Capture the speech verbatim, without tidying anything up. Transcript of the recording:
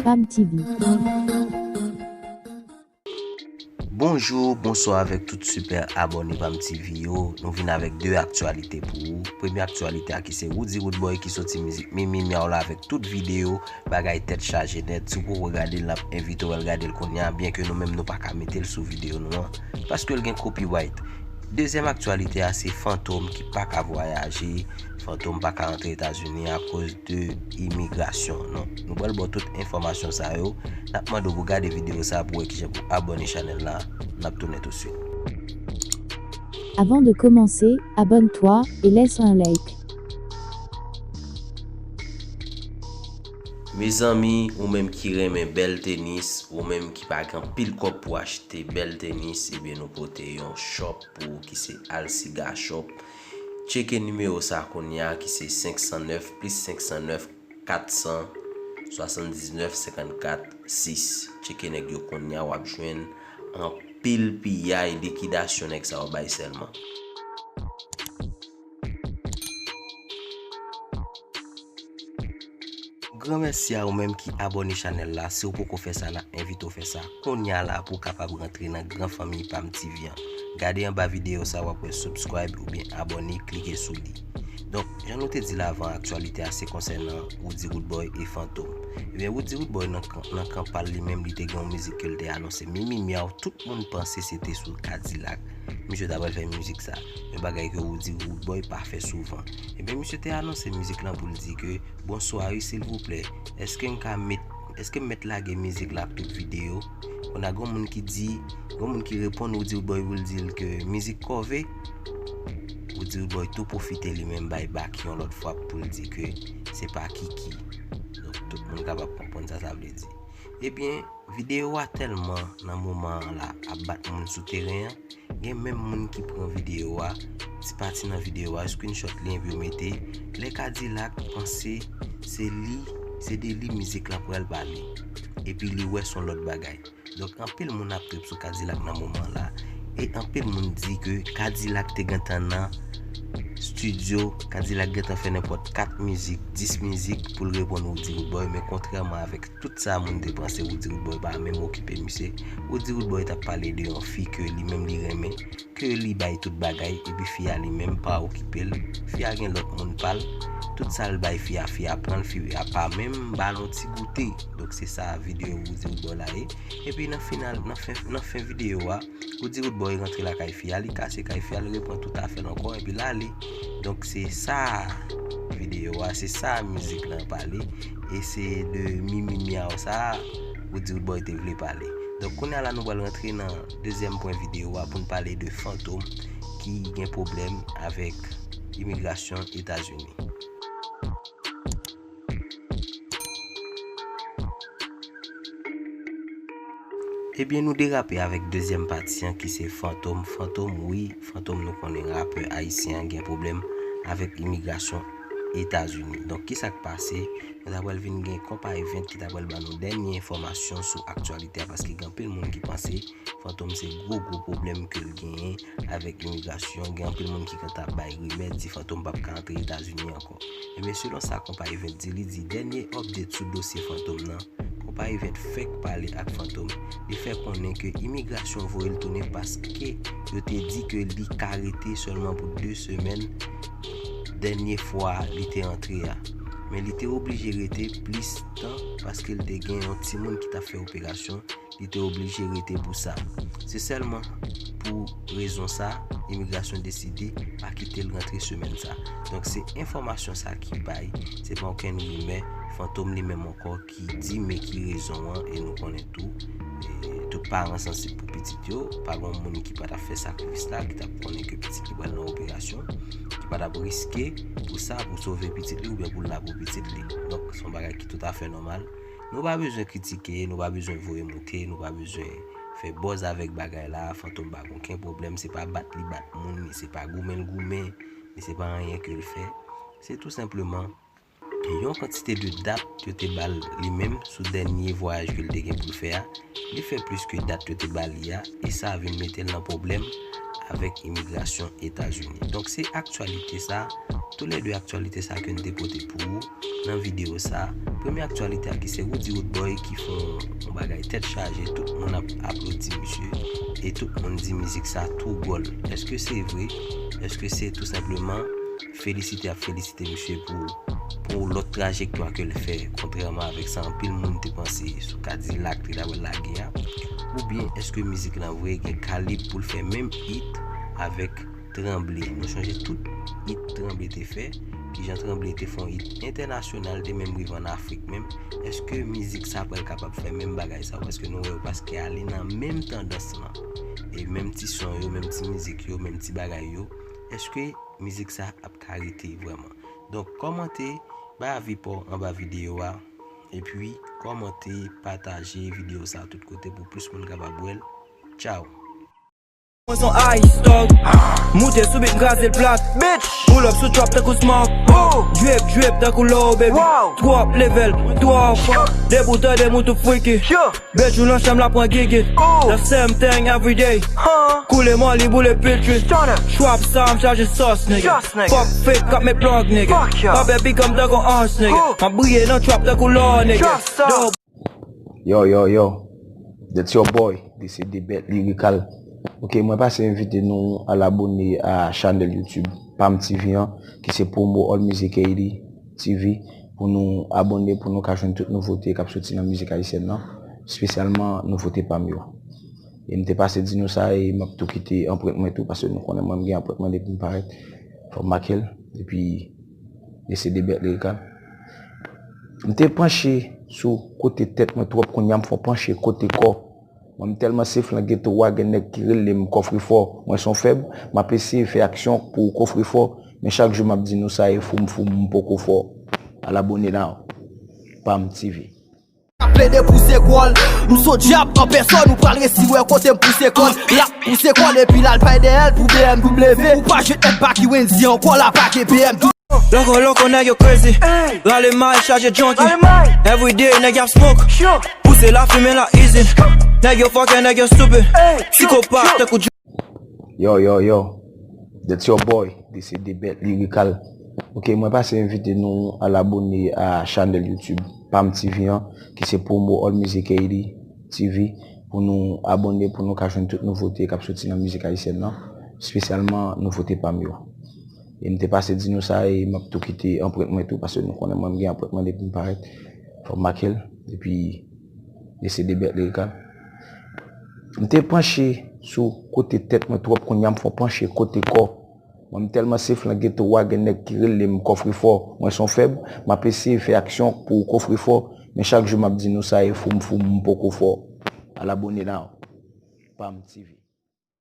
Pam T V. Bonjou, bonswa avèk tout sipè abòne Pam T V yo. Nou vin avèk de aktyalite pou ou. Premye aktyalite a ki se Roody Roodboy ki soti mizik Mimi Myaw la avèk tout videyo, bagay tèt chaje nèt. Si w poko gade l, n ap envite w al gade l kounye a, byen ke nou menm nou pa ka mete l sou videyo nou an, paske l gen copyright. Dezyèm aktyalite a se Fantom ki pa ka vwayaje. Fantom pa ka antre Etazini akoz de imigrasyon. Non, nou pral ba w tout enfòmasyon sa yo. N ap mande w pou gade videyo sa pou wè kijan pou abòne chanèl la. N ap tounen touswit. Avant de commencer, abonne-toi et laisse un like. Mezanmi, ou menm ki renmen bèl tenis, ou menm ki pa gen anpil kòb pou achte bèl tenis, ebyen nou pote yon shop pou ou ki se Alsiga Shop. Tcheke nimewo sa kounye a ki se senk san nèf plis senk san nèf kat san swasanndiznèf senkannkat sis. Tcheke nèg yo kounye a, w ap jwenn anpil piyay, likidasyon nèg sa yo bay sèlman. Granmèsi a ou menm ki abòne chanèl la. Si w poko fè sa, n ap envite w fè sa kounye a la pou w kapab rantre nan gran fanmi Pam T V an. Gade anba videyo sa, w ap wè subscribe oubyen abòne, klike sou li. Donk, jan nou te di l avan, aktyalite a se konsènan Roody Roodboy e Fantom. Ebyen, Roody Roodboy nan kan, nan kan pa l li menm, li te gen yon mizik ke l te anonse, Mimi Myaw, tout moun panse se te sou Kadilak misye ta pral fè mizik sa. Yon bagay ke Roody Roodboy pa fè souvan. Ebyen, misye te anonse mizik lan pou l di ke, "Bonswa wi, silvouplè, èske m ka met, èske m mèt lage mizik la ak tout videyo?" Kounye a, gon moun ki di, gon moun ki reponn Roody Roodboy pou l di l ke mizik kòve. Roody Roodboy tou pwofite li menm bay bak yon lòt fwa pou l di ke se pa Kiki. Donk, tout moun kapab konprann sa sa vle di. Ebyen, videyo a tèlman nan moman an la ap bat moun sou teren an, gen menm moun ki pran videyo a, ti pati nan videyo a, screenshot li epi yo mete, "Lè Kadilak panse se li, se de li mizik la pral pale." Epi li wè s on lòt bagay. Donk, anpil moun ap trip sou Kadilak nan moman la. E anpil moun di ke Kadilak te gentan nan estidyo, Kadilak gentan fè nenpòt kat mizik, dis mizik pou l reponn Roody Roodboy, men kontrèman avèk tout sa moun te panse, Roody Roodboy pa menm okipe misye. Roody Roodboy t ap pale de yon fi ke li menm li renmen, ke li bay tout bagay, epi fi a li menm pa okipe l. Fi a gen lòt moun pa l. Tout sa l bay fi a, fi a pran l, fi a pa menm ba l yon ti goute. Donk se sa videyo Roody Roodboy la ye. Epi nan final, nan fen, nan fen videyo a, Roody Roodboy rantre lakay fi a, li kase kay fi a, li repran tout afè l ankò, epi l ale. Donk se sa videyo a, se sa mizik lan pale, e se de Mimi Myaw sa Roody Roodboy te vle pale. Donk kounye a la nou pral rantre nan dezyèm pwen videyo a pou n pale de Fantom ki gen pwoblèm avèk imigrasyon Etazini. Ebyen, nou derape avèk dezyèm pati an ki se Fantom. Fantom, wi, Fantom nou konnen rapè ayisyen an gen pwoblèm avèk imigrasyon Etazini. Donk, ki sa k pase? Nou ta pral vin gen Konpa Event ki ta pral ban nou dènye enfòmasyon sou aktyalite a, paske gen anpil moun ki panse Fantom se gwo, gwo pwoblèm ke l genyen avèk imigrasyon. Gen anpil moun ki konn ap bay rimè, di Fantom p ap ka antre Etazini ankò. Ebyen, selon sa Konpa Event di, li di dènye update sou dosye Fantom nan, Konpa Event fèk pale ak Fantom. Li fè konnen ke imigrasyon voye l tounen paske yo te di ke li ka rete sèlman pou de semèn dènye fwa li te antre a. Men li te oblije rete plis tan paske l te gen yon timoun ki t ap fè operasyon, li te oblije rete pou sa. Se sèlman pou rezon sa, imigrasyon deside pa kite l rantre semèn sa. Donk, se enfòmasyon sa ki bay, se pa okenn rimè, Fantom li menm ankò ki di men ki rezon an, e nou konnen tou, e, tout paran sansib pou pitit yo, pa gen moun ki pa t ap fè sakrifis la, ki t ap konnen ke pitit li pral nan operasyon, ki pa t ap riske pou sa, pou sove pitit li oubyen pou l la pou pitit li. Donk, se yon bagay ki toutafè nòmal. Nou pa bezwen kritike, nou pa bezwen voye moute, nou pa bezwen fè buzz avèk bagay la. Fantom pa gen okenn pwoblèm, se pa bat li bat moun, ni se pa goumen l goumen, ni se pa anyen ke l fè. Se tou senpleman yon kantite de dat yo te ba l li menm sou dènye vwayaj ke l te gen pou l fè a. Li fè plis ke dat yo te ba li a, e sa vin mete l nan pwoblèm avèk imigrasyon Etazini. Donk, se aktyalite sa Toulède aktyalite sa ke n te pote pou ou nan videyo sa. Premye aktyalite a ki se Roody Roodboy ki fè yon bagay tèt chaje, tout moun ap aplodi misye e tout moun di mizik sa two gòl. Èske se vre? Èske se tou senpleman felisite ap felisite misye pou, pou lòt trajektwa ke l fè, kontrèman avèk sa anpil moun te panse sou Kadilak te ta pral lage a? Oubyen èske mizik lan vre gen kalib pou l fè menm hit avèk Tranble? Nou chonje tout hit Tranble te fè, kijan Tranble te fè yon hit entènasyonal, te menm rive ann Afrik menm. Èske mizik sa pral kapab fè menm bagay sa? Paske nou wè yo paske ale nan menm tandans lan. E menm ti son yo, menm ti mizik yo, menm ti bagay yo. Èske mizik sa ap ka rete vrèman? Donk, kòmante, bay avi pa w anba videyo a. Epi, kòmante, pataje videyo sa tout kote pou plis moun kapab wè l. Tchao! Mwen son ice dog. Moute sou beat, m kraze l plat. Bitch. Pull up sou trap tankou smoke. Oh. Drip, drip tankou low, baby. Wow. Twòp level, twòp fò. Debout, tande m ou tou freaky. Yeah. Bejou nan chanm la pran gigit. Oh. The same thing every day. Huh. Koule mòli, boule piltri. Stunner. Trap sa, m chaje sòs, nigga. Just nigga. Fuck fake, kap met plug, nigga. Fuck yeah. Pabè big, m tankou ons, nigga. Huh. M ap briye nan trap tankou lò, nigga. Just up. Yo, yo, yo. That's your boy, D C D Bet Lyrical. Ok, mwen pase envite nou al abone a chanèl YouTube Pam T V an, ki se Promo All Music Haiti T V, pou nou abone, pou nou ka jwenn tout nouvote k ap soti nan mizik ayisyèn nan, espesyalman nouvote Pam yo. E m te pase di nou sa, e m ap tou kite anprent mwen tou, paske nou konnen mwen m gen anprent mwen depi m parèt. Fò m make l, epi D C D Bet Lyrical. M te panche sou kote tèt mwen twòp, kounye a m fè w panche kote kò. Mwen, m tèlman safe nan geto a, gen nèg ki rele m kòfrefò. Mwen se yon fèb, m ap eseye fè aksyon pou kòfrefò. Men chak jou m ap di nou sa, e foum foum, m poko fò. Al abone la. Pam T V. Ap plede pouse kò l. M se dyab an pèsòn, ou pral resi wè kote m pouse kò l. L ap pouse kò l epi l al bay dèyè l pou B M W. Ou pa jwenn M P ki Wendy ankò, la pa gen B M W. Loko, loko, nèg yo crazy. Rale may, chaje junkie. Everyday, nèg y ap smoke. Pouse lafimen la easy. Nèg yo fucking, nèg yo stupid. Psikopat, tankou Yo, yo, yo. That's your boy, D C D Bet Lyrical. Ok, mwen pase envite nou al abone a chanèl YouTube Pam T V an, ki se Promo All Music Haiti T V, pou nou abone, pou nou ka jwenn tout nouvote k ap soti nan mizik ayisyèn nan, espesyalman nouvote Pam yo. E m te pase di nou sa, e m ap tou kite anprent mwen tou, paske nou konnen mwen m gen anprent mwen depi m parèt. Fò m make l, epi D C D Bet Lyrical. M te panche sou kote tèt mwen twòp, kounye a m fè w panche kote kò. Mwen, m tèlman safe nan geto a, gen nèg ki rele m kòfrefò. Mwen se yon fèb, m ap eseye fè aksyon pou kòfrefò. Men chak jou m ap di nou sa, e foum foum, m poko fò. Al abone la. Pam T V.